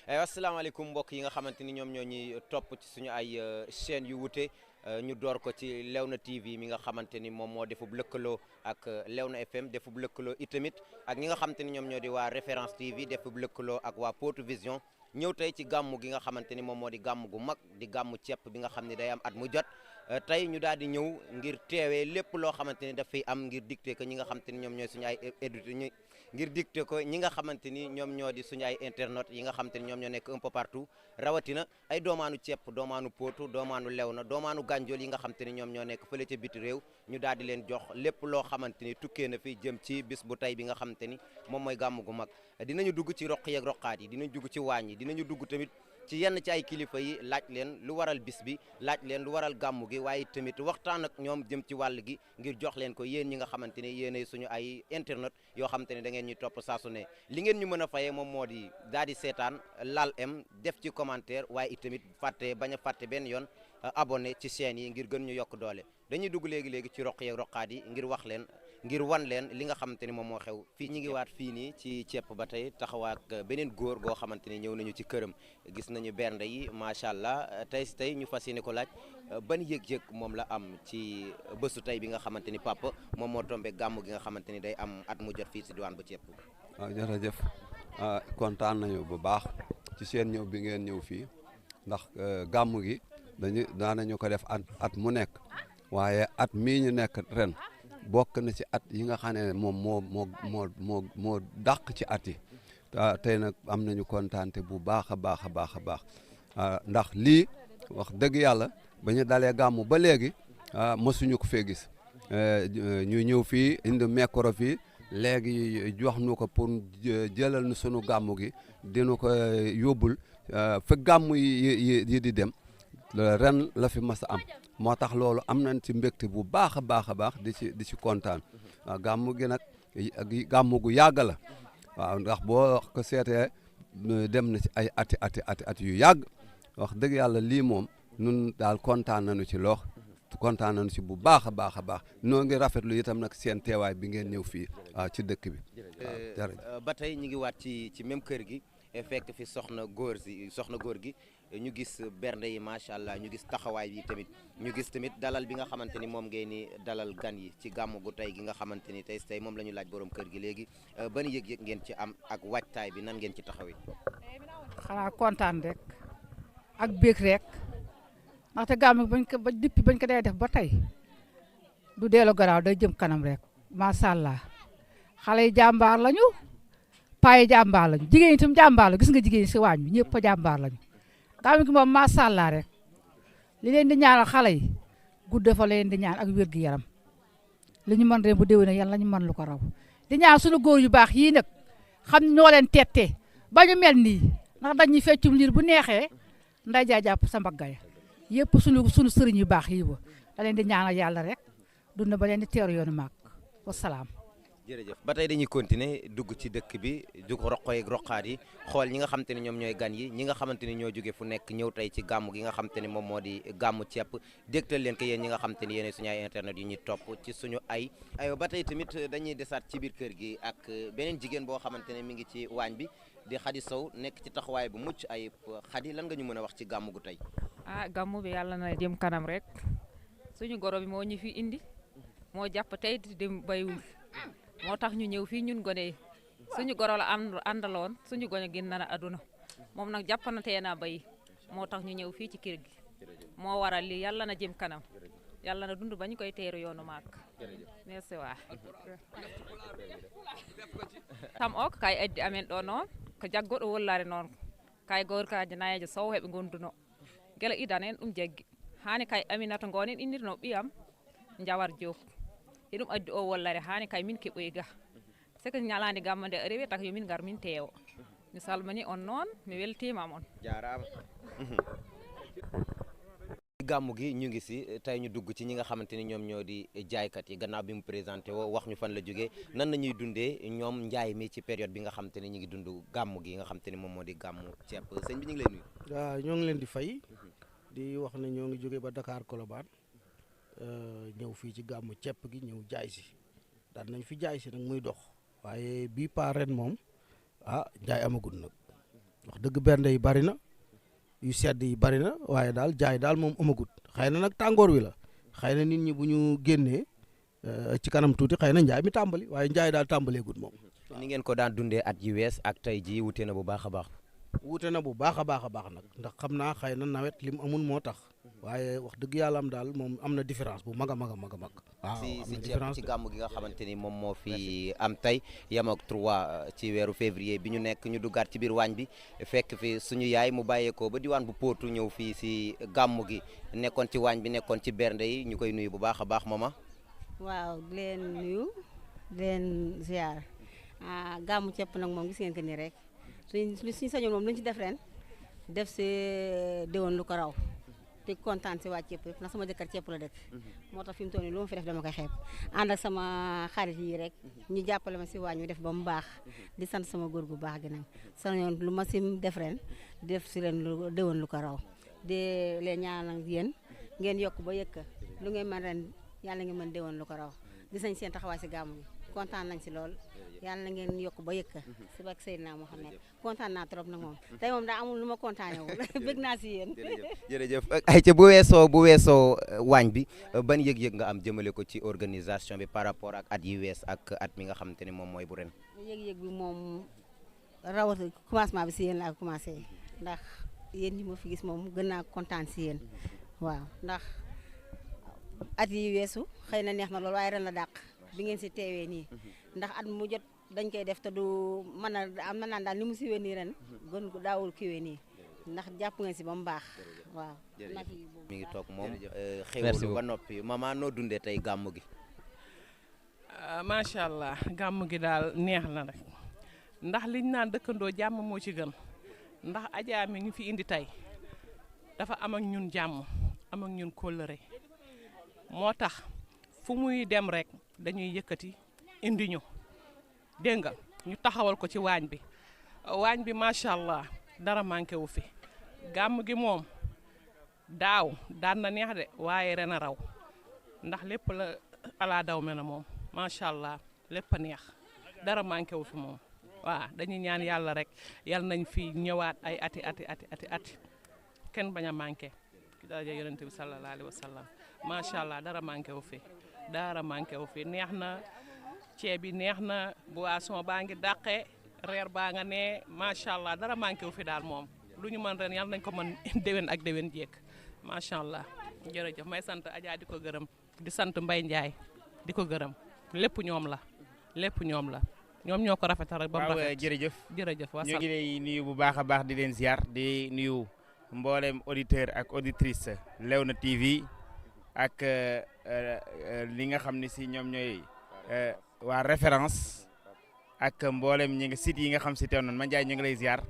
asalaamaaleykum mbokk yi nga xamante ni ñoom ñoo ñuy topp ci suñu ay chaînes yu wute ñu door ko ci Léona TV mi nga xamante ni moom moo defub lëkkaloo ak Léona FM defub lëkkaloo itamit ak ñi nga xamante ni ñoom ñoo di waa Référence TV defub lëkkaloo ak waa Potou Vision ñëw tey ci gàmmu gi nga xamante ni moom moo di gàmm gu mag di gàmmu cepp bi nga xam ne day am at mu jot tey ñu daal di ñëw ngir teewee lépp loo xamante ni dafay am ngir dicté ko ñi nga xamante ni ñoom ñooy suñu ay éditeurs ngir dicté ko ñi nga xamante ni ñoom ñoo di suñu ay internautes yi nga xamante ni ñoom ñoo nekk un peu partout rawatina ay doomaanu cepp doomaanu Potou doomaanu Léona doomaanu Gandiol yi nga xamante ni ñoom ñoo nekk fële ca biti réew ñu daal di leen jox lépp loo xamante ni tukkee na fi jëm ci bis bu tey bi nga xamante ni moom mooy gàmm gu mag dinañu dugg ci roq yeeg roqaat yi dinañ dugg ci waañ yi dinañu dugg tamit ci yenn ci ay kilifa yi laaj leen lu waral bis bi laaj leen lu waral gàmmu gi waaye tamit waxtaan ak ñoom jëm ci wàll gi ngir jox leen ko yéen ñi nga xamante ni yéenay suñu ay internet yoo xamante ni da ngeen ñuy topp saa su ne li ngeen ñu mën a fayee moom moo di daal di seetaan laal m def ci commentaire waaye itamit bañ a fàtte benn yoon abonné ci chaîne yi ngir gën ñu yokk doole dañuy dugg léegi-léegi ci roq yeeg roqaat yi ngir wax leen ngir wan leen li nga xamante ni moom moo xew fii ñi ngi waat fii nii ci cepp ba tey taxawaak beneen góor goo xamante ni ñëw nañu ci këram gis nañu bernde yi macha allah tey ñu fas yéene ko laaj ban yëg-yëg moom la am ci bésu tey bi nga xamante ni papa moom moo tombé gàmm gi nga xamante ni day am at mu jot fii si diwaan bu cepp. waaw jërëjëf kontaan nañu bu baax ci seen ñëw bi ngeen ñëw fii ndax gàmm gi daanañu ko def at mu nekk waaye at mii ñu nekk ren bokk na ci at yi nga xam ne moom moo dàq ci at yi tey nag am nañu kontaante bu baax a baax a baax a baax ndax lii wax dëgg yàlla ba ñu dalee gàmmu ba léegi mësuñu ko fee gis ñu ñëw fii indi micro fii léegi jox nu ko pour jëlal nu sunu gàmmu gi dinu ko yóbbul fa gàmmu yi di dem ren la fi mas a am moo tax loolu am nañ ci mbégte bu baax a baax a baax di ci kontaan waaw gàmmu gi nag gàmmu gu yàgg la waaw ndax boo ko seetee dem na ci ay ati yu yàgg wax dëgg yàlla lii moom nun daal kontaan nañu ci loox kontaan nañu ci bu baax a baax a baax noo ngi rafetlu itam nag seen teewaay bi ngeen ñëw fii waaw ci dëkk bi waaw ba tey ñu ngi waat ci même kër gi fekk fi soxna góor gi ñu gis bernde yi macha allah ñu gis taxawaay bi tamit ñu gis tamit dalal bi nga xamante ni moom ngeen ni dalal gan yi ci gàmm gu tey gi nga xamante ni tey moom la ñu laaj borom kër gi léegi ban yëg-yëg ngeen ci am ak waajtaay bi nan ngeen ci taxawee. xanaa kontaan rek ak béeg rek ndaxte gàmm bañ ko dee def ba tey du deelu garaaw day jëm kanam rek macha allah xale yi jàmbaar lañu paa yi jàmbaar lañu jigéen ñi itam jàmbaar la gis nga jigéen ñi si waañ bi ñëpp a jàmbaar lañu. gàmm gi moom macha allah rek li leen di ñaanal xale yi gudd fa leen di ñaan ak wér gu yaram li ñu mën ren bu déwénee yàlla ñu mën lu ko raw di ñaan suñu góor yu baax yii nag xam ne ñoo leen tettee ba ñu mel nii ndax dañuy feccum liir bu neexee nday jaa jàpp sa mbaggaya yëpp suñu sëriñ yu baax yi ba da leen di ñaanal yàlla rek dund ba leen di teeru yoonu maag wasalaam. jërëjëf ba tey dañuy continuer dugg ci dëkk bi dugg roqoyeeg roqaat yi xool ñi nga xamante ni ñoom ñooy gan yi ñi nga xamante ni ñoo jóge fu nekk ñëw tey ci gàmm gi nga xamante ni moom moo di gàmmu cepp dégtal leen ko yéen ñi nga xamante ni yéen suñu ay internet yu ñuy topp ci suñu ay ba tey tamit dañuy desaat ci biir kër gi ak beneen jigéen boo xamante ne mi ngi ci waañ bi di Khady Sow nekk ci taxawaay bu mucc ay Khady lan nga ñu mën a wax ci gàmm gu tey. gàmmu bi yàlla na jëm kanam rek suñu goro bi moo ñu fi indi moo jàpp tey di dem baywul moo tax ñu ñëw fii ñun gone yi suñu goro la àndaloon suñu gone génn na aduna moom nag jàpp na tee naa bay moo tax ñu ñëw fii ci kër gi moo waral lii yàlla na jëm kanam yàlla na dund ba ñu koy teeru yoonu maak merci waa tam ok kay addi amen ɗo noon ko jaggoɗo wollare noon kay gorkaji nayejo sow heɓe gonduno gila idan en ɗum jaggi hani kay aminata gonen innirno ɓiyam jawar Diop e ɗum addi o wollare hani kay min keɓoy ga siko ñalande gamma nde rewi tak yomin gar min teewo mi salmini on noon mi weltima on jaarama gàmmu gi ñu ngi si tey ñu dugg ci ñi nga xamante ni ñoom ñoo di jaaykat yi gannaaw bi mu présenté woo wax ñu fan la jógee nan la ñuy dundee ñoom njaay mi ci période bi nga xamante ni ñu ngi dund gàmmu gi nga xamante ni moom moo di gàmmu ceeb sëñ bi ñu ngi lay nuyu. waaw ñoo ngi leen di fay di wax ne ñoo ngi jógee ba Dakar Colobane ñëw fii ci gàmmu ceeb gi ñëw jaay si daan nañ fi jaay si nag muy dox waaye bii paa ren moom njaay amagul nag wax dëgg bernde yi bari na yu sedd yi bari na waaye daal jaay daal moom amagut xëy na nag tàngoor wi la xëy na nit ñi bu ñu génnee ci kanam tuuti xëy na njaay mi tàmbali waaye njaay daal tàmbaleegut moom. ni ngeen ko daan dundee at yi wees ak tey jii wute na bu baax a baax. wuute na bu baax a baax nag ndax xam naa xëy na nawet lim amul moo tax waaye wax dëgg yàlla am daal moom am na différence bu mag a mag. waaw si ci gàmm gi nga xamante ni moom moo fi am tey yem ak 3 ci weeru février bi ñu nekk ñu duggaat ci biir waañ bi fekk fi suñu yaay mu bàyyeekoo ba diwaan bu Potou ñëw fii si gàmm gi nekkoon ci waañ bi nekkoon ci bernde yi ñu koy nuyu bu baax a baax mama. waaw di leen nuyu di leen ziar gàmmu cepp nag moom gis ngeen ko nii rek suñ sañoon moom luñ ci def ren def si déwoon lu ko raw te kontaan si waa cepp yëpp ndax sama jëkkër cepp la dëkk moo tax fi mu toll nii lu ma fi def dama koy xeeb ànd ak sama xarit yi rek ñu jàppale ma si waañ wi def ba mu baax di sant sama góor gu baax gi nag sañoon lu ma si def ren def si ren lu déwoon lu ko raw di leen ñaanal yéen ngeen yokk ba yëkka lu ngeen mën ren yàlla ngeen mën déwoon lu ko raw gis nañ seen taxawaay si gàmmu gi kontaan nañ si lool yàlla na ngeen yokk ba yëkka si bak Seydina Mouhamed kontaan naa trop nag moom tey moom daa amul lu ma kontaane wul bëgg naa si yéen jërëjëf ay ca bu weesoo waañ bi ban yëg-yëg nga am jëmale ko ci organisation bi par rapport ak at yi wees ak at mi nga xamante ne moom mooy bu ren yëg-yëg bi moom rawat commencement bi si yéen laa commencé ndax yéen ñi ma fi gis moom gën naa kontaan si yéen waaw ndax at yi weesu xëy na neex na lool waaye ren la dàq bi ngeen si teewee nii ndax at mu jot dañ koy def te du mën a am na naan daal ni mu siwee nii ren gën ko daawul kiwee nii ndax jàpp ngeen si ba mu baax waaw. mi ngi toog moom xéwlu ba noppi maman noo dundee tey gàmm gi. macha allah gàmm gi daal neex na rek ndax liñ naan dëkkandoo jàmm moo ci gën ndax Adja mi ngi fi indi tey dafa am ak ñun jàmm am ak ñun kóllëre moo tax fu muy dem rek dañuy yëkkati indi ñu dégg nga ñu taxawal ko ci waañ bi macha allah dara manqué wu fi gàmm gi moom daaw daan na neex de waaye ren a raw ndax lépp la ala daw me na moom macha allah lépp a neex dara manqué wu fi moom waaw dañuy ñaan yàlla rek yal nañ fi ñëwaat ay ati kenn bañ a manqué ci daraja yonent bi sallallahu alayhi wa sallam macha allah dara manqué wu fi neex na ceeb bi neex na boisson baa ngi dàqe reer baa nga ne macha allah dara manqué wu fi daal moom lu ñu mën ren yal nañ ko mën déwén ak déwén jéeg macha allah jërëjëf may sant Adja di ko gërëm di sant Mbaye Ndiaye di ko gërëm lépp ñoom la ñoom ñoo ko rafetal rek ba mu rafet jërëjëf ñu ngi lay nuyu bu baax a baax di leen ziar di nuyu mboolem auditeur ak auditrice Léona TV ak li nga xam ne si ñoom ñooy waa référence ak mboolem ñi nga site yi nga xam si teew noonu man Ndiaye ñu ngi lay ziar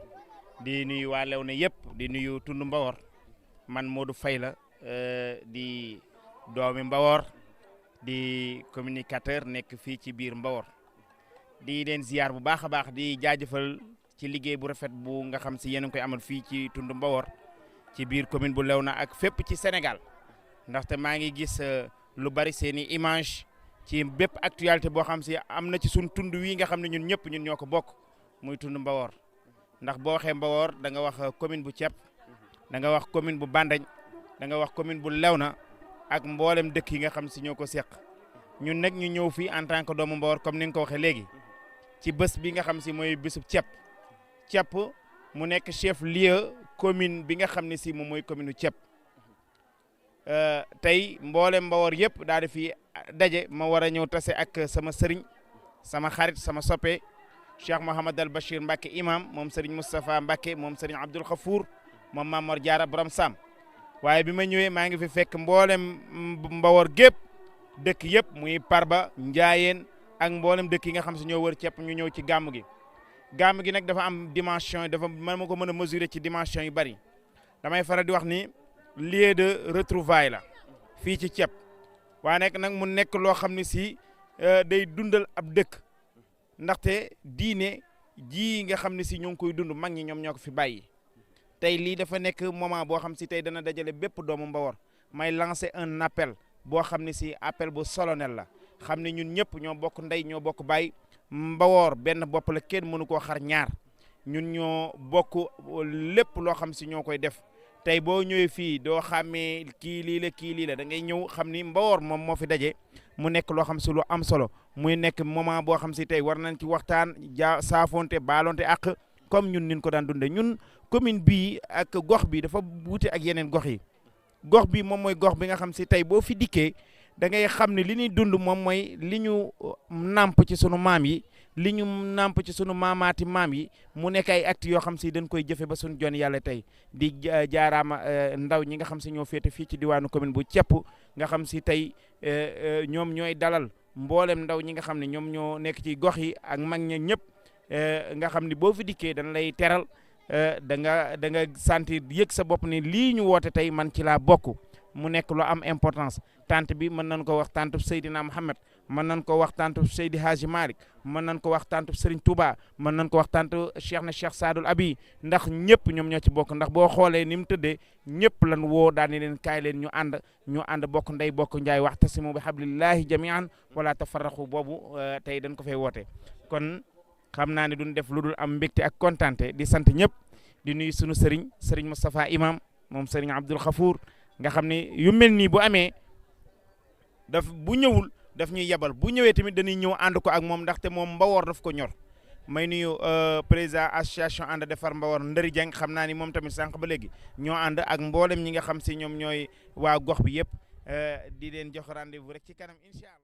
di nuyu waa Léona yëpp di nuyu tund Mbawor man Modou Faye la di doomi Mbawor di communicateur nekk fii ci biir Mbawor di leen ziar bu baax a baax di jaajëfal ci liggéey bu rafet bu nga xam si yéen a ngi koy amal fii ci tund Mbawor ci biir commune bu Léona ak fépp ci Sénégal ndaxte maa ngi gis lu bari seen i image ci bépp actualité boo xam si am na ci suñ tund wii nga xam ne ñun ñëpp ñun ñoo ko bokk muy tund Mbawor ndax boo waxee Mbawor da nga wax commune bu Thiep da nga wax commune bu Bandañ da nga wax commune bu Léona ak mboolem dëkk yi nga xam si ñoo ko seq ñun nag ñu ñëw fii en tant que doomu Mbawor comme ni nga ko waxee léegi ci bés bi nga xam si mooy bésub Thiep mu nekk chef lieu commune bi nga xam ne si moom mooy commune u Thiep tey mboolem Mbawor yëpp daal di fi daje ma war a ñëw tase ak sama sëriñ sama xarit sama soppe Cheikh Mouhamad al Bachir Mbacke imam moom sëriñ Moustapha Mbacke moom sëriñ Abdoul Khafour moom Mamor Diarra Borom Sam waaye bi ma ñëwee maa ngi fi fekk mboolem Mbawor gépp dëkk yëpp muy Parba Njaayeen ak mboolem dëkk yi nga xam si ñoo wër Thiep ñu ñëw ci gàmm gi nag dafa am dimension dafa man ma ko mën a mesurer ci dimension yu bari damay faral di wax ni lieu de retrouvaille la fii ci Thiep waaye nag mu nekk loo xam ne si day dundal ab dëkk ndaxte diine ji nga xam ne si ñoo ngi koy dund mag ñi ñoom ñoo ko fi bàyyi tey lii dafa nekk moment boo xam si tey dana dajale bépp doomu Mbawor may lancer un appel boo xam ne si appel bu solennel la xam ne ñun ñëpp ñoo bokk ndey ñoo bokk baay Mbawor benn bopp la kenn mënu koo xar ñaar ñun ñoo bokk lépp loo xam si ñoo koy def tey boo ñëwee fii doo xàmmee kii lii la da ngay ñëw xam ni Mbawor moom moo fi daje mu nekk loo xam si lu am solo muy nekk moment boo xam si tey war nañ ci waxtaan saafonte baalonte ak comme ñun nin ko daan dunde ñun commune bii ak gox bi dafa wuute ak yeneen gox yi gox bi moom mooy gox bi nga xam si tey boo fi dikkee da ngay xam ne li ñuy dund moom mooy li ñu nàmp ci sunu maam yi li ñu nàmp ci sunu maamaati maam yi mu nekk ay actes yoo xam si dañ koy jëfe ba suñu jon yàlla tey di jaaraama ndaw ñi nga xam si ñoo féete fii ci diwaanu commune bu Cepp nga xam si tey ñoom ñooy dalal mboolem ndaw ñi nga xam ne ñoom ñoo nekk ci gox yi ak mag ña ñëpp nga xam ni boo fi dikkee dañ lay teral da nga sentir yëg sa bopp ni lii ñu woote tey man ci laa bokk mu nekk lu am importance tant bi mën nañ ko wax tantu Seydina Mohamed mën nañ ko wax tantu Seydi Hadji Malick mën nañ ko wax tantu Serigne Touba mën nañ ko wax tantu Cheikh Sadul Abi ndax ñëpp ñoom ñoo ci bokk ndax boo xoolee ni mu tëddee ñëpp lan woo daan ni leen kaay leen ñu ànd bokk ndey bokk njaay waxtasimu bi hablillahi jamian wala tafarraqu boobu tey dañ ko fay woote kon xam naa ne duñ def lu dul am mbégte ak kontante di sant ñëpp di nuyu sunu Serigne Moustapha Imam moom Serigne Abdoul Khafour nga xam ne yu mel nii bu amee bu ñëwul daf ñuy yebal bu ñëwee tamit dañuy ñëw ànd ko ak moom ndaxte moom Mbawor daf ko ñor may nuyu président association ànd defar Mbawor Ndëri Dieng xam naa ni moom tamit sànq ba léegi ñoo ànd ak mboolem ñi nga xam si ñoom ñooy waa gox bi yëpp di leen jox rendez-vous rek ci kanam incha allah.